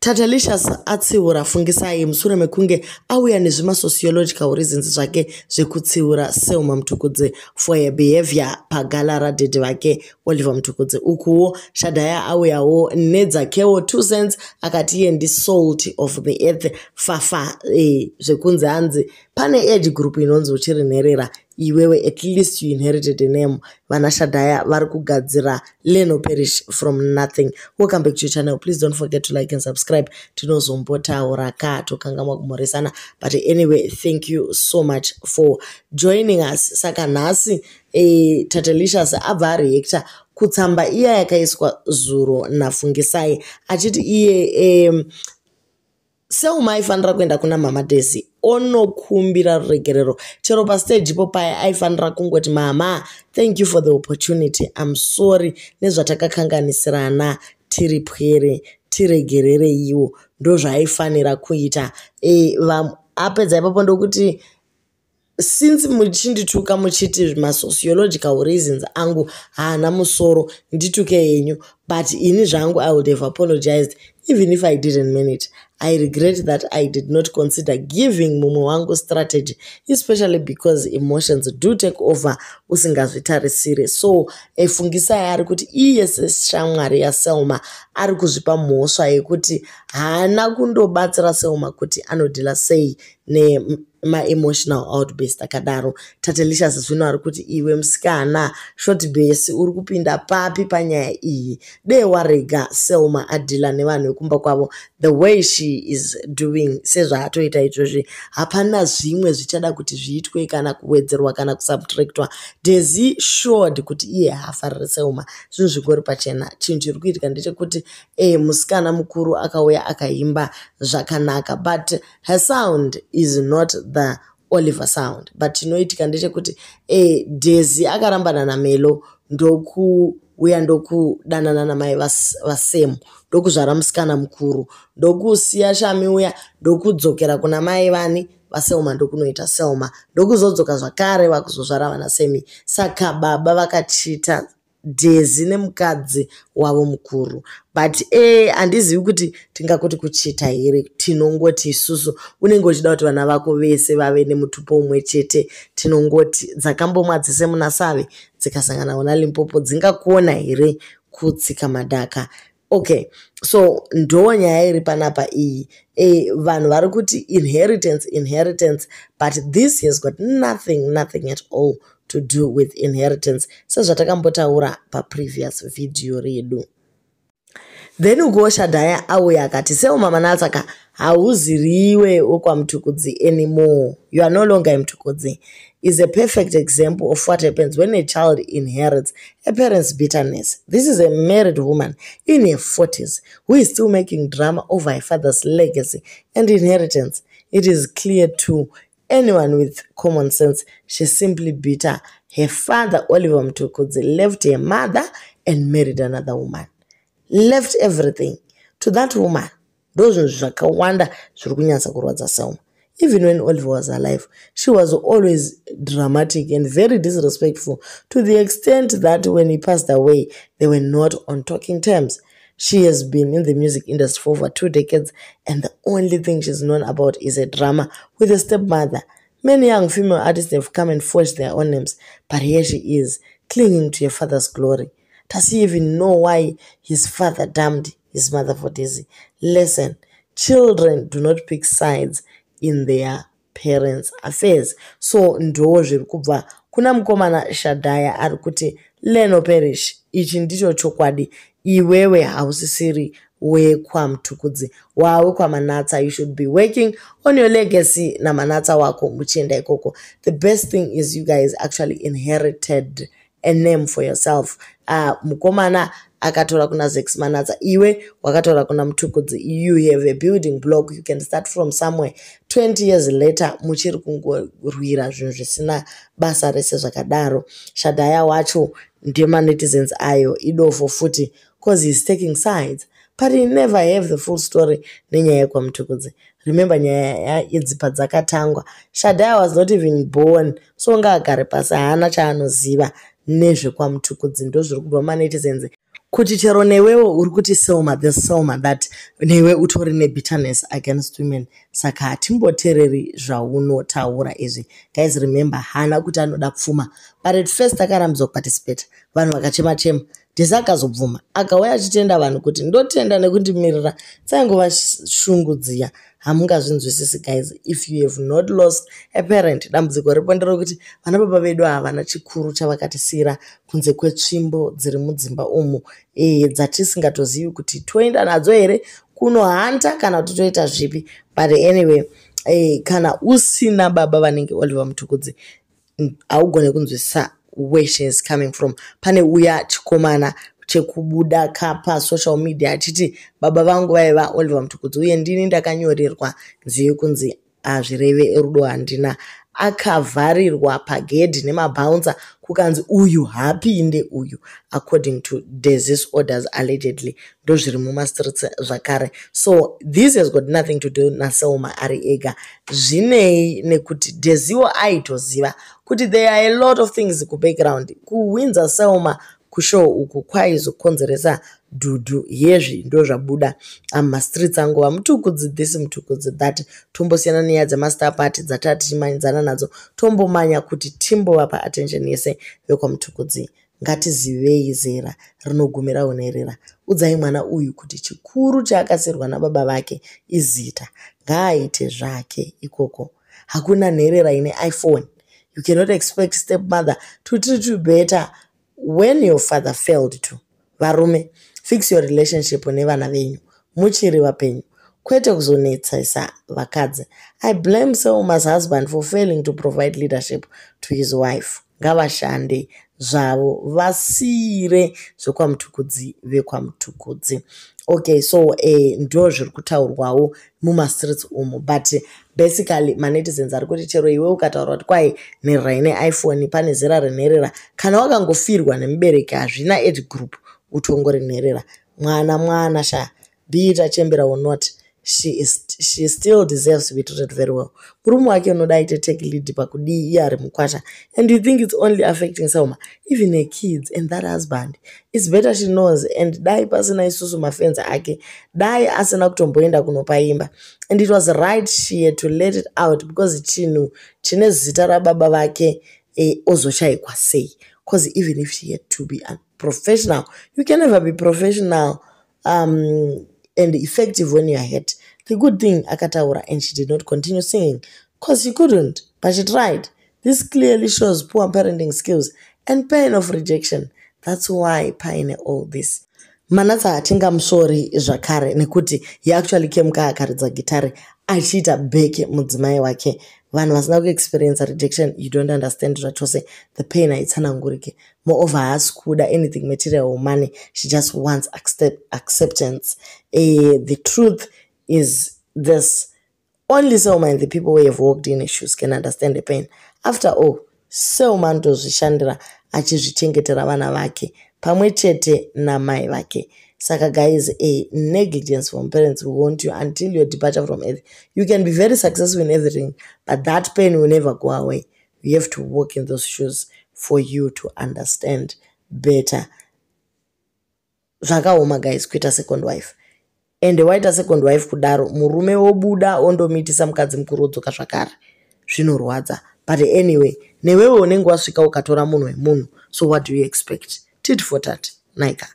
Tatelicious atsiura Fungisai mushure mekunge auya nezvimasociological reasons zvake zvekutsiura Selma Mutukudzi for her behavior pagala radhedhi vake Oliver Mutukudzi. Ukuwo Shadaya auyawo nedzakewo 2 cents, akati iye ndisalt of the earth fafa, zvekunzi hanzi pane age group inonzi uchiri nherera iwewe, at least you inherited a name. Vana Shadaya vari kugadzira Leno Parish from nothing. Welcome back to your channel. Please don't forget to like and subscribe. Tinozombotaura ka tokangamwa kumhoresana, but anyway, thank you so much for joining us. Saka nhasi Tatelicious abva areacta kutsamba iya yakaiswa zuro naFungisai achiti iye Selma aifanira kuenda kuna Mama Daisy onokumbira ruregerero. Chero pastage ipo paya aifanira kungoti, "Mama, thank you for the opportunity. I'm sorry nezvatakakanganisirana tiri pwere, tiregerereiwo." Ndozvaaifanira kuita. Apedza ipapo ndokuti, "Since muchindituka muchiti masociological reasons angu haana musoro, ndituke henyu, but ini zvangu I would have apologized even if I didn't mean it. I regret that I did not consider giving mumwe wangu strategy, especially because emotions do take over usingazvitarisire." So Fungisai ari kuti iye seshamwari yaSelma ari kuzvipa mhosva yekuti haana kundobatsira Selma kuti anodeala sei nemaemotional outburst akadaro. Tatelicious zvino ari kuti, "Iwe musikana short base, uri kupinda papi panyaya iyi? Dee warega Selma adeala nevanhu vekumba kwavo the way she is doing, sezvaatoita izvozvi. Hapana zvimwe zvichada kuti zviitwe kana kuwedzerwa kana kusubtractwa." Daisy showed kuti iye haafariri Selma, zvinhu zvingori pachena. Chinhu chiri kuitika ndechekuti musikana mukuru akauya akaimba zvakanaka, but her sound is not the Oliver sound. But chinoitika ndechekuti Daisy akarambana naMelo, ndokuuya ndokudanana namai vaSemu, ndokuzvara musikana mukuru, ndokusiya Shami uya, ndokudzokera kuna mai vani vaSelma, ndokunoita Selma, ndokuzodzoka zvakare vakuzozvara vana Semi. Saka baba vakacheata Daisy nemukadzi wavo mukuru. But handizivi kuti tingakuti kucheata here. Tinongoti isusu unenge uchida kuti vana vako vese vave nemutupo umwe chete. Tinongoti dzakambomwa dzese muna Save dzikasangana muna Limpopo dzingakona here kutsika madhaka? Okay, so ndo nyaya iri panapa iyi. Vanhu vari kuti inheritance, inheritance, but this has got nothing, nothing at all to do with inheritance, sezvatakambotaura paprevious video redu. Then ukuwo Shadhaya auya akati, "Selma Manatsaka, hauziriwe wekwaMutukudzi anymore. You are no longer Mutukudzi," is a perfect example of what happens when a child inherits a parent's bitterness. This is a married woman in her 40s who is still making drama over her father's legacy and inheritance. It is clear to anyone with common sense she's simply bitter. Her father, Oliver Mtukudzi, left her mother and married another woman. Left everything to that woman. Ndo zvinhu zvakawanda zviri kunyatsa kurwadza Selma. Even when Oliver was alive, she was always dramatic and very disrespectful, to the extent that when he passed away, they were not on talking terms. She has been in the music industry for over 2 decades, and the only thing she's known about is a drama with her stepmother. Many young female artists have come and forged their own names, but here she is, clinging to her father's glory. Does he even know why his father dumped his mother for Daisy? Listen, children do not pick sides in their parents' affairs. So ndo zviri kubva kuna mukomana Shadhaya ari kuti, "Leno Perish, ichi ndicho chokwadi. Iwewe hausisiri wekwaMutukudzi, wawekwaManatsa. You should be working on your legacy naManatsa wako muchienda ikoko. The best thing is you guys actually inherited a name for yourself. Mukomana akatora kuna Zex Manatsa, iwe wakatora kuna Mutukudzi. You have a building block. You can start from somewhere. 20 years later muchiri kungorwira zvinhu zvisina basa rese zvakadaro." Shadhaya wacho ndemanetizens ayo idofo futi, 'cause he is taking sides, but he never have the full story nenyaya yekwaMutukudzi. Remember, nyaya idzi padzakatangwa, Shadhaya was not even born, so ngaagare pasi, haana chaanoziva nezvekwaMutukudzi. Ndo zviri kubva manetizens. Kuti chero newewo uri kuti Selma this, Selma that, newe utori nebitterness against women, saka hatimboteereri zvaunotaura izvi. Guys, remember, haana kuti anoda pfuma, but at first akarambidzwa kuparticipate. Vanhu vakachema chema. Dhesi akazobvuma, akauya achitenda vanhu kuti ndotenda nekundimirira. Dzaingova shungu dziya. Hamungazvinzwisisi, guys, if you have not lost a parent. Dambudziko ripo nderekuti vana baba vedu havana chikuru chavakatisiyira kunze kwetsvimbo dziri mudzimba umu, dzatisingatozivi kuti toenda nadzo here kunohanta kana kuti toita zvipi. But anyway, kana usina baba vanenge Oliver Mutukudzi, haugone kunzwisisa where she is coming from. Pane uya chikomana chekubuda kapasocial media achiti baba vangu vaiva Oliver Mutukudzi uye ndini ndakanyorerwa nziyo yekunzi "Hazvireve Rudo Handina". Akavharirwa pagedhi nemabhaunsa, kukanzi uyu haapinde uyu, according to Daisy's orders, allegedly. Ndozviri mumastreets zvakare. So this has got nothing to do naSelma ari ega. Zvinei nekuti Daisywo aitoziva kuti there are a lot of things kubackground. Kuwinza Selma kushow uku kwaizokonzeresa dhudhu yezvi. Ndo zvabuda mumastreets anguva Mutukudzi this, Mutukudzi that. Tombosiyana nenyaya dzemastar party dzatati tichimanyidzana nadzo, tombomanya kuti timbovapa attention yese vekwaMutukudzi. Ngatizivei zera rinogumira unherera. Udzai mwana uyu kuti chikuru chaakasirwa nababa vake izita. Ngaaite zvake ikoko. Hakuna nherera ine iPhone. You cannot expect stepmother to treat you better when your father failed to. Varume, fix your relationship nevana venyu muchiri vapenyu, kwete kuzonetsesa vakadzi. I blame Selma's husband for failing to provide leadership to his wife. Ngavashande zvavo, vasiyire zvekwaMutukudzi vekwaMutukudzi. Okay, so ndo zviri kutaurwawo mumastreets umu, but basically manetizens ari kuti chero iwe ukataura kuti kwai nherera ine iPhone, pane zera renherera. Kana wakangofirwa nemubereki, hazvina age group, utongori nherera. Mwana mwana sha, be it achembera or not, she still deserves to be treated very well. Murume wake unoda aite take lead pakudii iye ari mukwasha? And you think it's only affecting Selma? Even her kids and that husband. It's better she knows. And dai pasina isusu mafans ake, dai asina kutomboenda kunopaimba. And it was right she had to let it out, because chinhu chine zita rababa vake, ozoshayikwa sei? Because even if she had to be professional, you can never be professional and effective when you are hurt. The good thing, akataura and she did not continue singing because she couldn't, but she tried. This clearly shows poor parenting skills and pain of rejection. That's why paine all this. Manatsa hatingamusori zvakare nekuti he actually came kaakaridza gitare achiita bheke mudzimai wake. Vanhu vasina kuexperience rejection, you don't understand zvachose. The pain haitsanangurike. Moreover, haasi kuda anything material or money. She just wants acceptance. The truth is this: only Selma and the people who have walked in his shoes can understand the pain. After all, Selma anotozvishandira achizvichengetera vana vake pamwe chete namai vake. Saka guys, a negligence from parents will haunt you until your departure from earth. You can be very successful in everything, but that pain will never go away. You have to walk in those shoes for you to understand better. Zvakaoma, guys, kuita second wife. Ende waita second wife kudaro, murume wobuda ondomitisa mukadzi mukuru, wodzoka zvakare. Zvinorwadza. But anyway, newewe unenge wasvika ukatora munhu wemunhu, so what do you expect? Tit for tat, naika.